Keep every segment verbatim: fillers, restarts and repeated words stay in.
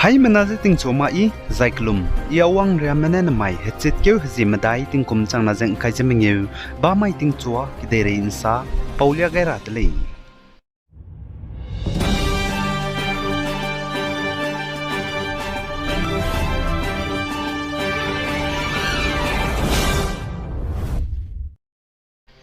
Haimena ze tingchua ma i, zai kelum, i awang riamme ne nemai hechitkeu hezie medai tingkum changna ze ngkai ze mengeu, bamai tingchua kedeirei nsa paulia gai ra de lei.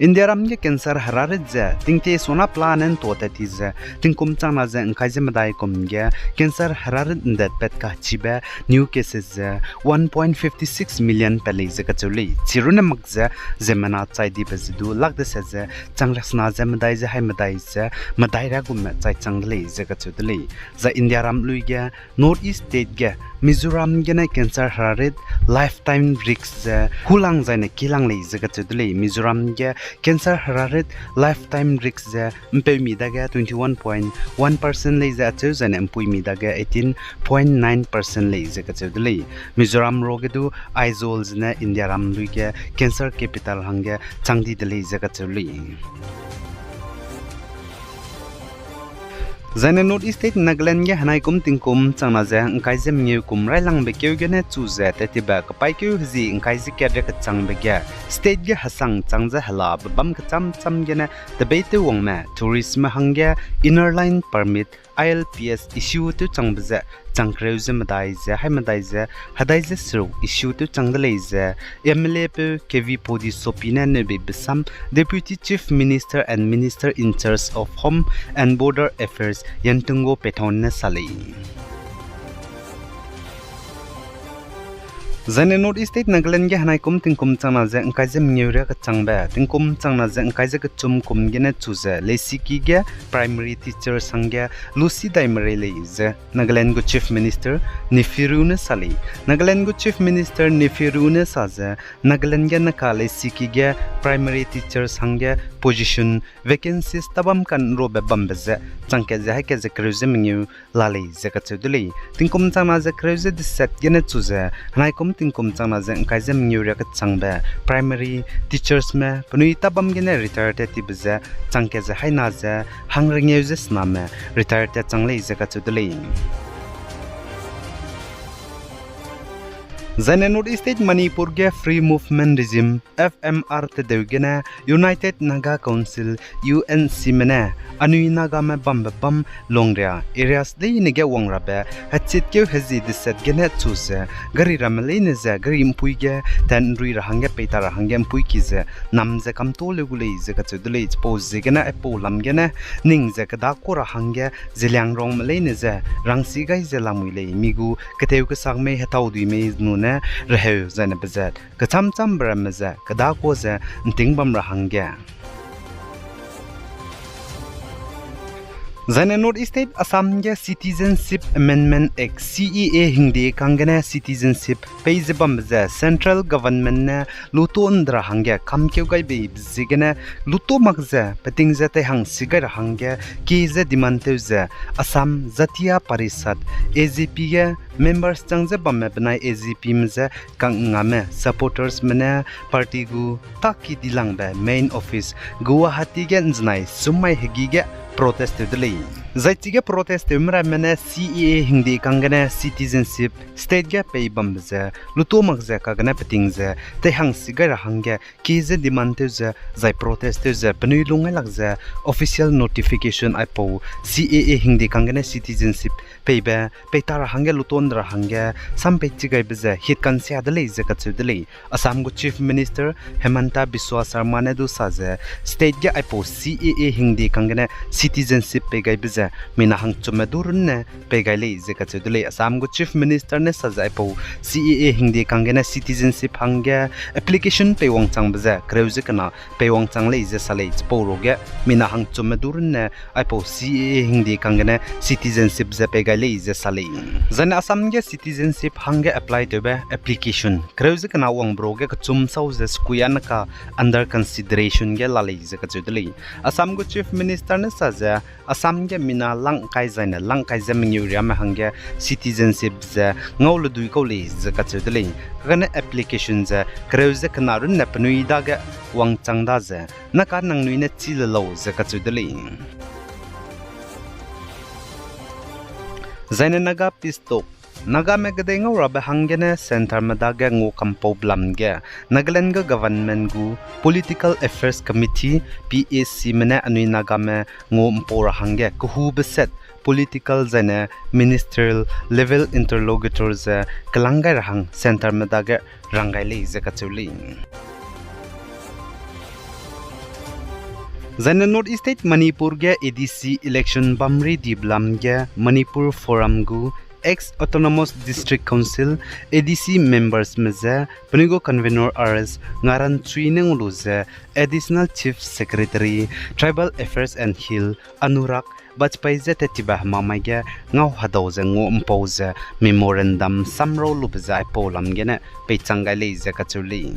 Indiaram ge cancer herarit ze tingtie sona pelane ntua tat ti ze, tingkum changna ze ngkai ze medai kum ge cancer herarit ndet pat kachibe new cases ze one point fifty six million pat lei ze kacheu lei. Chirune mak ze ziemmena chai dibe ze du lak deset ze chang riaksena ze medai ze hai medai ze medai riagumme chai chang de lei ze kacheu de lei. Zai Indiaram lui ge North East state ge Mizoram gene cancer herarit lifetime risk ze hulang zaine kilang lei ze kacheu de lei. Mizoram ge cancer herarit lifetime risk ze mpeumi dage twenty one point one percent lei ze acheu zaine mpuimi dage eighteen point nine percent lei ze kacheu de lei. Mizoram ruage du Aizawl zene Indiaram lui ge cancer capital hangge chang di de lei ze kacheu lei. Zaine North East state Nagaland ge henai kum tingkum changna ze ngkai ze mengeu kum railangbe keu gene chu ze tat tibe kapaîkeu hezie ngkai ze kat ria kechangbe ge state ge hesang chang ze helabe bam kecham cham gene tebeitewwangme touristme hangge Inner Line Permit, I L Ps issue tewchangbe ze chang kereu ze medai ze hai medai ze hedai ze seruk issue tewchang de lei ze M L A peu K V Podisopi ne neubeibe sam Deputy Chief Minister and Minister in charge of Home and Border Affairs Yantungo Pethon ne sa lei. Zaine North East state Nagaland ge henai kum tingkum changna ze ngkai ze mengeu ria kechangbe tingkum changna ze ngkai ze kechum kum gene chu ze leisiki ge primary teachers hangge lusi dai merei lei ze Nagaland gu Chief Minister Neiphiu Rio ne sa lei. Nagaland gu Chief Minister Neiphiu Rio ne sa ze Nagaland ge neka leisiki ge primary teachers hangge position vacancies tabam kanrobe bambe ze chang kat ze hai kat ze kereu ze mengeu la lei ze kacheu de lei. Tingkum changna ze kereu ze deset gene chu ze henai kum tingkum changna ze ngkai ze mengeu ria kechangbe primary teachersme penui tabam gene retire tat tibe ze chang kat ze haina ze hang rengeu ze sename retire tat chang lei ze kacheu de lei. Zaine North East state Manipur ge Free Movement Regime, F M R tedeu gene United Naga Council, U N Cme ne anui Nagame bambe bam longria areas leine ge wang rabe hechitkeu hezie deset gene chu ze gari ramme leine ze gari mpui ge tat nrui ra hangge peita ra hangge mpui ki ze nam ze kamto leu gu lei ze kacheu de lei. Chipau ziegene aipau lam gene ning ze kedakua ra hangge Zeliangrongme leine ze rangsi gai ze lamui lei, mi gu keteu kesak mei hetau dui mei nune reheu zaine bezat kecham chambe ramme ze kedakua ze nting bam ra hangge. Zaine North East state Assam ge Citizenship Amendment Act, C A A hingde kang gene citizenship pei ze bambe ze central government ne luto nde ra hangge kamkeu gai beibe ziegene luto mak ze peting ze teihang si gai ra hangge kie ze demand tew ze Assam Jatiya Parishad, A J P ge members chang ze bamme benai A J Pme ze kangngame supportersme ne party gu taki dilangbe main office Guwahati ge nzenai summai hegi ge protest tew de lei. Zai chige protest tewme ramme ne C A A hingde kang gene citizenship state ge pei bambe ze luto mak ze kagene peting ze teihang si gai ra hangge kie ze demand tew ze zai protest tew ze penui lung gai lak ze official notification aipau C A A hingde kang gene citizenship peibe peita ra hangge luto nde ra hangge sam pei chi gaibe ze hit kansia de lei ze kacheu de lei. Assam gu Chief Minister Himanta Biswa Sarma ne du sa ze state ge aipau C A A hingde kang gene citizenship pei gaibe ze mina hangchumme du runne pei gai lei ze kacheu de lei. Assam gu Chief Minister ne sa ze aipau C A A hingde kang gene citizenship hangge application pei wangchangbe ze kereu ze kena pei wangchang lei ze sa lei. Chipau ruage mina hangchumme du runne aipau C A A hingde kang gene citizenship ze pei gai lei ze sa lei. Zaine Assam ge citizenship hangge apply tewbe application kereu ze kena wangbe ruage kechum sau ze sekuiya neka under consideration ge la lei ze kacheu de lei. Assam gu Chief Minister ne sa ze Assam ge mina langkai zaine langkai ze mengeu riame hangge citizenship ze ngau le dui kau lei ze kacheu de lei. Kagane application ze kereu ze kena runne penui dage wangchang da ze naka nangnui ne chi le lau ze kacheu de lei. Zaine Naga Peace Talk Nagame kedei ngau rabe hanggene centreme dage ngua kampau belam ge, Nagaland gu government gu Political Affairs Committee, P A Cme ne anui Nagame ngua mpau ra hangge kehube set political zaine ministerial level interlocutor ze kelang gai ra hang centreme dage rang gai lei ze kacheu lei. Zaine North East State Manipur ge A D C election bamri dibe lam ge Manipur Forum gu ex-Autonomous District Council, A D C membersme ze penui gu convener R S Ngaran Chui ne ngau lu ze Additional Chief Secretary, Tribal Affairs and Hill, Anurag Vajpayee ze tettibe hemamai ge ngau hedau ze ngua mpau ze memorandum samrau lube ze aipau lam gene peichang gai lei ze kacheu lei.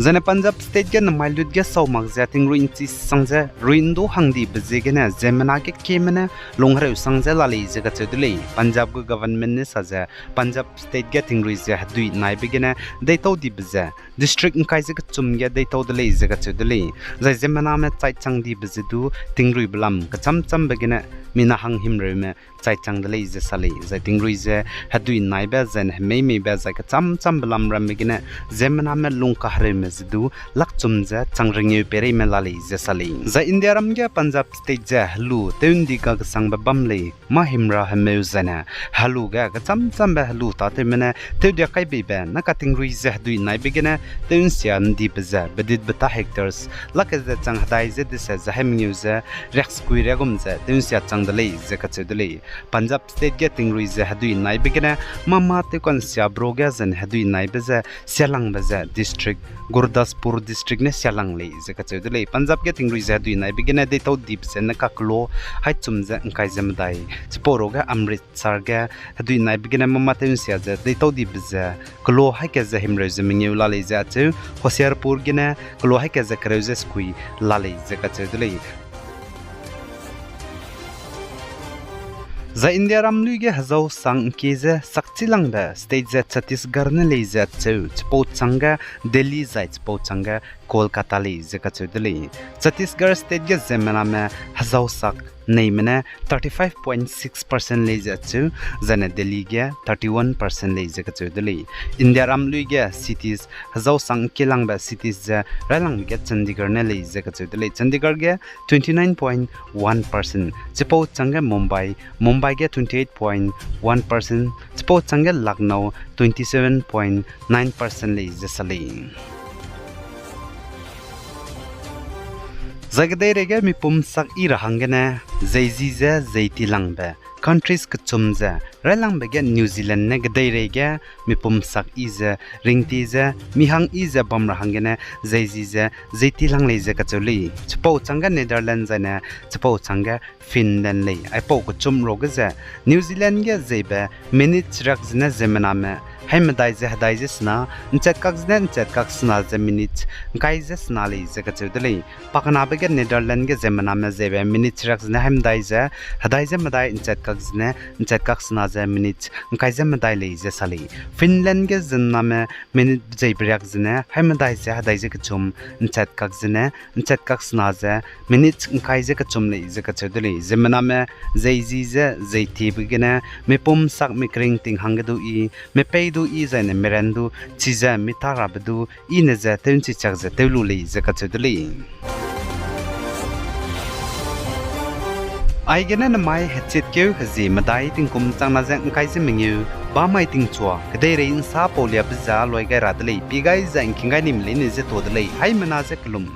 Zaine Punjab State ge nemai lut ge sau mak ze tingrui nchi sang ze rui ndu hang dibe ziegene ziemmena ge kieme ne lunghereu sang ze la lei ze kacheu de lei. Punjab gu government ne sa ze Punjab State ge tingrui ze hedui naibe gene deitau dibe ze district ngkai ze kechum ge deitau de lei ze kacheu de lei. Zai ziemmename chai chang dibe ze du tingruibe lam kecham chambe gene mina hang himreume chai chang de lei ze sa lei. Zai tingrui ze hedui naibe zaine hemeimeibe zai kecham chambe lam ramme gene ziemmename lung kahereume ze du lakchum ze chang rengeu peireime la lei ze sa lei. Zai Indiaram ge Punjab State ze helu tew ndi gagesangbe bam lei, mâ himra hemeu zaine helu ge kecham chambe helu tâtewme ne tewdia kai beibe ne katingrui ze hedui naibe gene tew nsia ndibe ze beditbe ta hectares lak ze chang hedai ze deset ze hai mengeu ze riaksekui riagum ze tew nsia chang de lei ze kacheu de lei. Punjab State ge tingrui ze hedui naibe gene mâ mâ tewkansia bro ge zaine hedui naibe ze sialangbe ze district, Gurdaspur District ne sialang lei ze kacheu de lei. Punjab ge tingrui ze hedui naibe gene deitau dibe ze ne kakelo hai chum ze ngkai ze medai. Chipau ruage Amritsar ge hedui naibe gene mâ mâ tew nsia ze deitau dibe ze kelo haika ze himreu ze mengeu la lei ze acheu, Hoshiarpur gene kelo haika ze kereu ze sekui la lei ze kacheu de lei. Zai Indiaram lui ge hezau sang ngkie ze sakchilangbe state ze Chhattisgarh ne lei ze acheu, chipau changge Delhi zai chipau changge Kolkata lei ze kacheu de lei. Chhattisgarh state ge ziemmename hezau sak neime ne thirty-five point six percent lei ze acheu, zaine Delhi ge thirty-one percent lei ze kacheu de lei. Indiaram lui ge cities hezau sang ngkielangbe cities ze railangbe ge Chandigarh ne lei ze kacheu de lei. Chandigarh ge twenty-nine point one percent, chipau changge Mumbai, Mumbai ge twenty-eight point one percent, chipau changge Lucknow twenty-seven point nine percent lei ze sa lei. Zai kedeirei ge mipum sak yi ra hanggene, zeiji ze zeitilangbe countries kechum ze railangbe ge New Zealand ne kedeirei ge mipum sak yi ze ringti ze mi hang yi ze bam ra hanggene, zeiji ze zeitilang lei ze kacheu lei. Chipau changge Netherlands zaine chipau changge Finland lei. Aipau kechum ruage ze New Zealand ge zeibe minute chirak zene ziemmename hai medai ze hedai ze sena, nchat kak zene nchat kak sena ze minute ngkai ze sena lei ze kacheu de lei. Pakenabe ge Netherlands ge ziemmename zeibe minute chirak zene hai medai ze hedai ze medai, nchat kak zene nchat kak sena ze minute ngkai ze medai lei ze sa lei. Finland ge ziemmename minute zeibe riak zene hai medai ze hedai ze kechum, nchat kak zene nchat kak sena ze minute ngkai ze kechum lei ze kacheu de lei. Ziemmename zeiji ze zeitibe gene mipum sak mi kering ting hangge du yi, mepei du yi zaine miran du, chize mi tarabe du, yine ze tew nchi chak ze tew lu lei ze kacheu de lei. Aigene nemai hechitkeu hezie medai tingkum changna ze ngkai ze mengeu, bamai tingchua kedeirei nsa pauliabe ze loi gai ra de lei, pie gai ze ngking gai nim leine ze tuâ de lei, haimena ze kelum.